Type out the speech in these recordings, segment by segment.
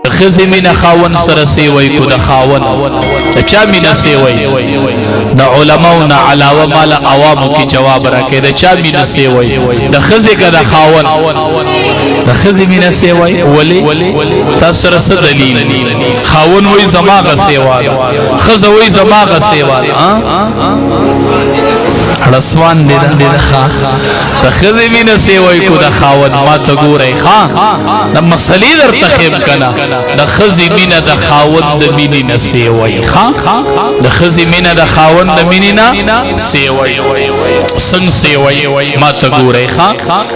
د ښځې مینه خاوند سره سیوی کو د خاوند د چا مینه سیوی؟ د علماو نه علاوه مال عوامو کې جواب راکړي، د چا مینه سیوی؟ د ښځې که د خاوند؟ د ښځې مینه سیوی. ولې؟ تاسو سره څه دلیل؟ خاوند وایي زما غ سیوا ده، ښځه وایي زما غ سیوا ده. رسوان دی ده ښا، د ښځې مینه سیوی کو د خاوند؟ ما ته ګورئ ښا، د مسلې درته ښیم کنه. د ښځې مینه د خاوند د مینې نه سیوی ښا، د ښځې مینه د خاوند د مینې نه سیوی. څنګه سیوی؟ ما ته ګورئ ښا،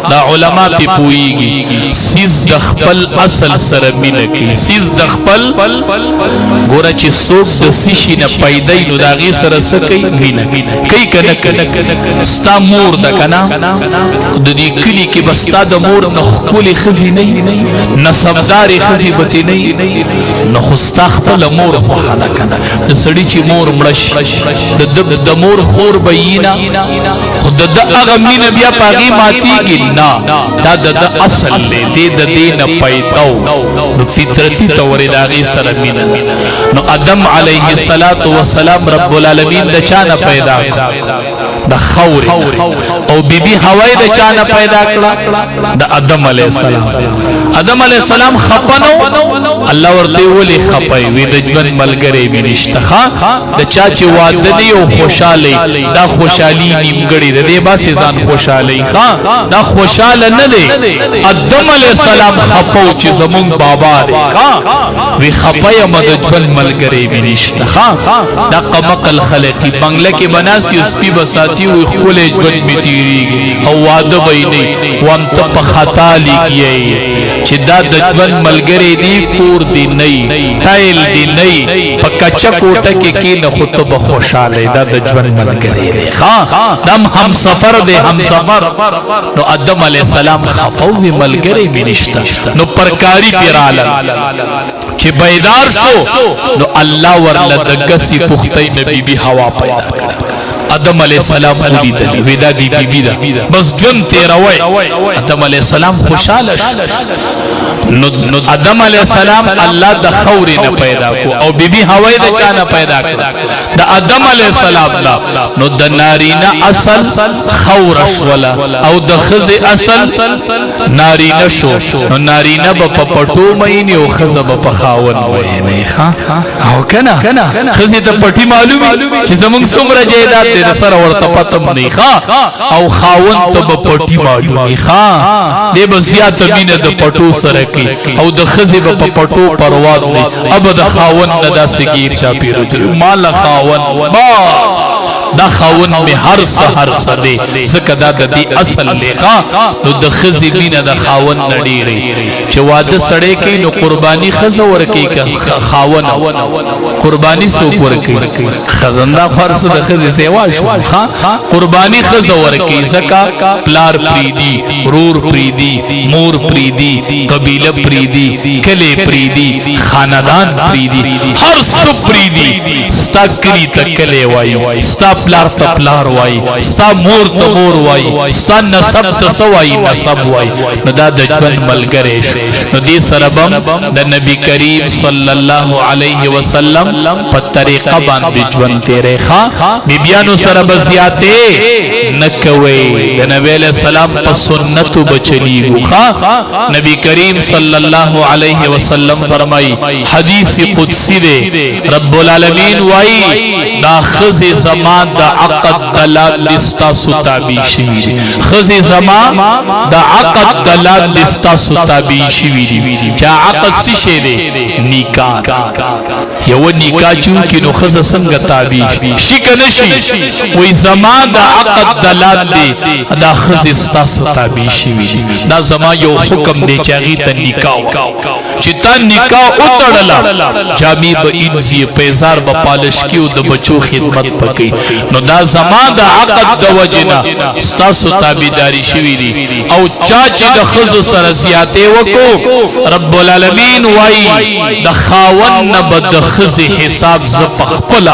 دا علما پې پوهیږي. سیز د خپل اصل سره مینه کوي، سیز د خپل ګوره چې څوک د سشي نه پیدا نو د هغې سره څه کوي؟ مینه کوي که نه کوي؟ ستا مور ده که نه؟ د دې کلي کې به ستا د مور نه ښکلې ښځې نه، نسبدارې ښځې به ترې نه، نو خو ستا خپله مور خوښه ده که نه؟ د سړي چې مور مړه شي، د مور خور به یي نه، خو د ده هغه مینه بیا په هغې ماتېږي نه. دا د ده اصل دی، دی د دې نه پیدا و، نو فطرتي طور د هغې سره مینه ده. نو ادم علیه الصلاة والسلام رب العالمین د چا نه پیدا کړ؟ د خاورې. او بیبي هوای د چا نه پیدا کړه؟ د ادم علیه السلام. ادم علیه السلام خپنو، الله ورته ولي خپای؟ وی د ژوند ملګری مې نشته. ښا، د چا چې واده نه او خوشاله، دا خوشحالي نیمګړی ده، دې باسي ځان خوشحالي. ښا، دا خوشاله نه دی. ادم علیه السلام خپو چې زمونږ بابا دی. ښا، وی خپای م، د ژوند ملګری مې نشته. ښا، دا قمقل خلقی بنگله کې بناسی او سپي بساتی، وی ښکلی ژوند مې تیریږي او واده به یې نه وام. ته په خطا لګیې چې دا د ژوند ملګری دی، کور دی نه، ټایل دی نه، په کچه کوټه کې کینه، خو ته به خوشاله. دا د ژوند ملګری دی. ښا، دم هم سفر دی، هم سفر. نو ادم علی السلام خفو، وی ملګری مې نشته. نو پرکاری پیراله چې بیدار شو، نو الله ورله د ګسی پختۍ نه بیبي هوا پیدا کړه. ادم علی السلام ولیدل، ودا دی بیبي ده، بس ژوند تیروي. ادم علی السلام خوشاله شو. نو ادم علی السلام الله د خورې نه پیدا کو او بیبي هوای د چا نه پیدا کړ؟ د ادم علی السلام نه. نو د نارینه اصل خور شوله او د خزه اصل نارینه شو. نو نارینه به په پټو مینه او خزه به په خاون مینه. ښا او کنه؟ خزه ته پټي معلومي چې زمونږ څومره جایداد دې سره ورته پتم نه. ښا، او خاون ته به پټي معلومي. ښا، دې به زیات مینه د پټو سره کوي او د خزه به په پټو پرواز نه. اب د خاون نه داسې گیر چا پیرو مال خاون باس، دا خاون می هر څه هر څه دی، ځکه دا د دې اصل دی. ښا، نو د خزې مینه د خاون نه ډېرې. چې واده سړی کوي نو قرباني ښځه ورکوي که خاون؟ قرباني څوک ورکوي؟ خزنده خو هر څه د ښځې سیوا شو. ښا، قرباني ښځه ورکوي، ځکه پلار پریدي، رور پریدي، مور پریدي، قبیله پریدي، کلی پریدي، خاندان پریدي، هر څه پریدي. ستا کلی ته کلی وایي، ستا پلار ته پلار وایي، ستا مور ته مور وایي، ستا نسب ته څه وایي؟ نسب وایي. نو دا د ژوند ملګری شو. نو دې سره بم د نبی کریم صلی الله علیه وسلم په طریقه باندې ژوند تیرې. ښا، بیبیانو سره به زیاتې نه کوي، د نبی علیہ السلام په سنتو بچلیږو. ښا، نبی کریم صلی الله علیه وسلم فرمای، حدیث قدسی دی، رب العالمین وای دا خزی زما د عقد دلال ستاسو تابع شوی دي، خزی زما د عقد دلال ستاسو تابع شوی دي. چې عقد څه شی دی؟ نکاح. یو نکاح چون کې نو خزه څنګه تابع شي کنه شي؟ وای زما د عقد دلال دی دا خزه ستاسو تابع شوی دي. دا زما یو حکم دی چې هغه ته نکاح، چې تا نکاح وتړله، جامې به انځي، پیزار به پالش کی او د بچو خدمت پکې. نو دا زما د عقد د وجنه ستاسو تابعداري شوی دي. او چا چې د خزو سره زیاتې وکړو، رب العالمین وای د خاون نه به د خزې حساب ز پخپل،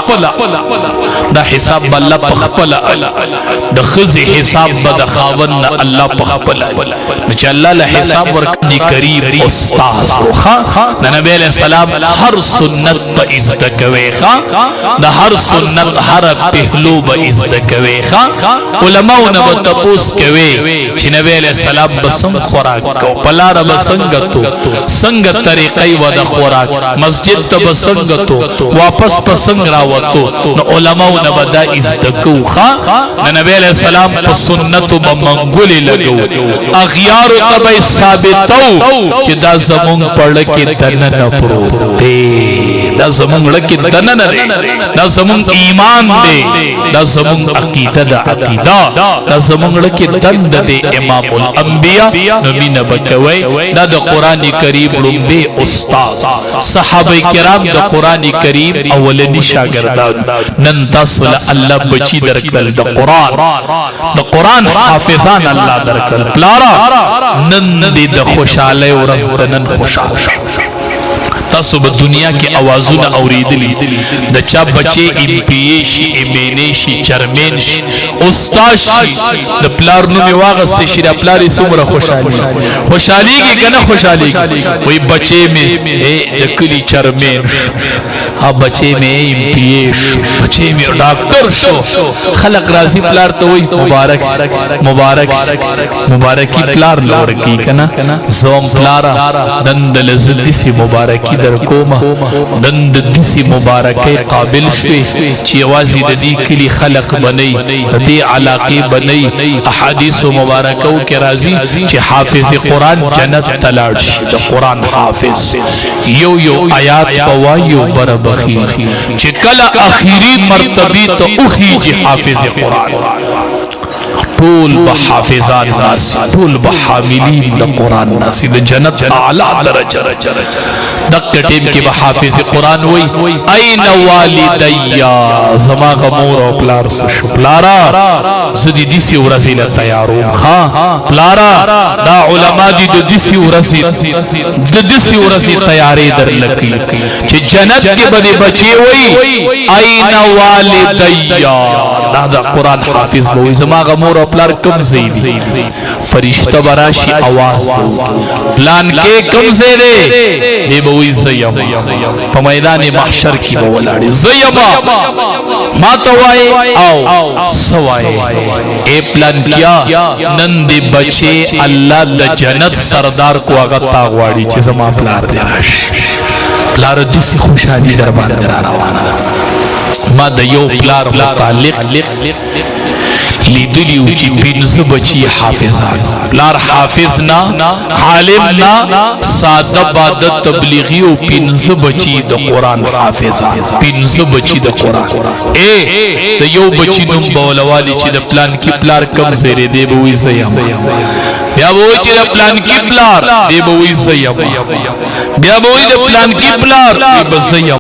دا حساب به الله پخپل، د خزې حساب به د خاون نه الله پخپل. نو چې الله له حساب ورکړي، کریم استاد. ښا، د نبی علیہ السلام هر سنت به زده کوي، ښا، د هر سنت هر پهلو به زده کوي. ښا، علماو نه به تپوس کوي چې نبی علیہ السلام به څنګه خوراک کو، پلار به څنګه تو، څنګه طریقې و د خوراک، مسجد ته به څنګه تو، واپس په څنګه راوتو. نو علماو نه به دا زده کو. ښا، د نبی علیہ السلام په سنتو به منګولې لګو، اغیار ته به ثابتو چې دا زمونږ پړه کې دننه پروت دی، دا زمونږ لکه دننه دی، دا زمونږ ایمان دی، دا زمونږ عقیده ده، عقیده دا زمونږ لکه دند دی امام الانبیاء. نو مینه بکوي. دا د قران کریم لومبه استاد، صحابه کرام د قران کریم اولنی شاګردان. نن تاسو له الله بچی درکړل د قران، د قران حافظان الله درکړل. پلارا، نن دې د خوشاله ورځ د نن خوشاله. تاسو په دنیا کې اوازونه اوریدلی، د چا بچي ایم پی ای شي، ایم این ای شي، چرمین شي، استاد شي، د پلار نوم واغست شي، د پلار یې څومره خوشحالي خوشحاليږي کنه؟ خوشحاليږي. وای بچي مې د کلی چرمین، ها، بچي مې ایم پی ای شو، بچي مې ډاکټر شو. خلق راضی، پلار ته وای مبارک، مبارک، مبارکی پلار لور کی کنه. زوم پلارا، نن د لزدی سی مبارکی در کومه، نن د دسی مبارکۍ قابل شوي چې یوازې د دې کلی خلق بنئ، د دې علاقې بنئ. احادیث مبارکو کې راځي چې حافظ قرآن جنت ته لاړ شي. د قرآن حافظ یو یو آیات په وایو بر بخي، چې کله اخیری مرتبه ته اوخیږي حافظ قرآن، ټول به حافظان ناسی، ټول به حاملین د قرآن ناسی، د جنت اعلی درجه. دغه ټیم کې به حافظ قرآن وای اين والدیا، زما غمور او پلار شو. پلارا، زدی دیسی ورځې له تیاروم. خا پلارا، دا علما دي د دیسی ورځې، د دیسی ورځې تیارې در لکی چې جنت کې به بچي وای اين والدیا. دا د قرآن حافظ به زما غمور او پلار کم ځای دی؟ فرشتہ براشي، आवाज پلان کې کم ځای دی؟ دی به وی زیم. په میدان محشر کې به ولاړ، زیم ما ته وای او سوای اے پلان کیا، نن دی بچي الله د جنت سردار کو، هغه تا غواړي چې زما پلار دی راشي. پلار دې خوشحالي در باندې را روانه ده. ما د یو پلار متعلق لیدلی و چې پنځه بچي حافظان، پلار حافظ نه، عالم نه، ساده باده تبلیغي، او پنځه بچي د قرآن حافظان، پنځه بچي د قرآن. اے د یو بچي نوم بولوالي چې د پلان کې پلار کم زیرې دی، به وي زیم. بیا به وي چې د پلان کې پلار دی، به وي زیم. بیا به وي د پلان کې پلار دی، به زیم.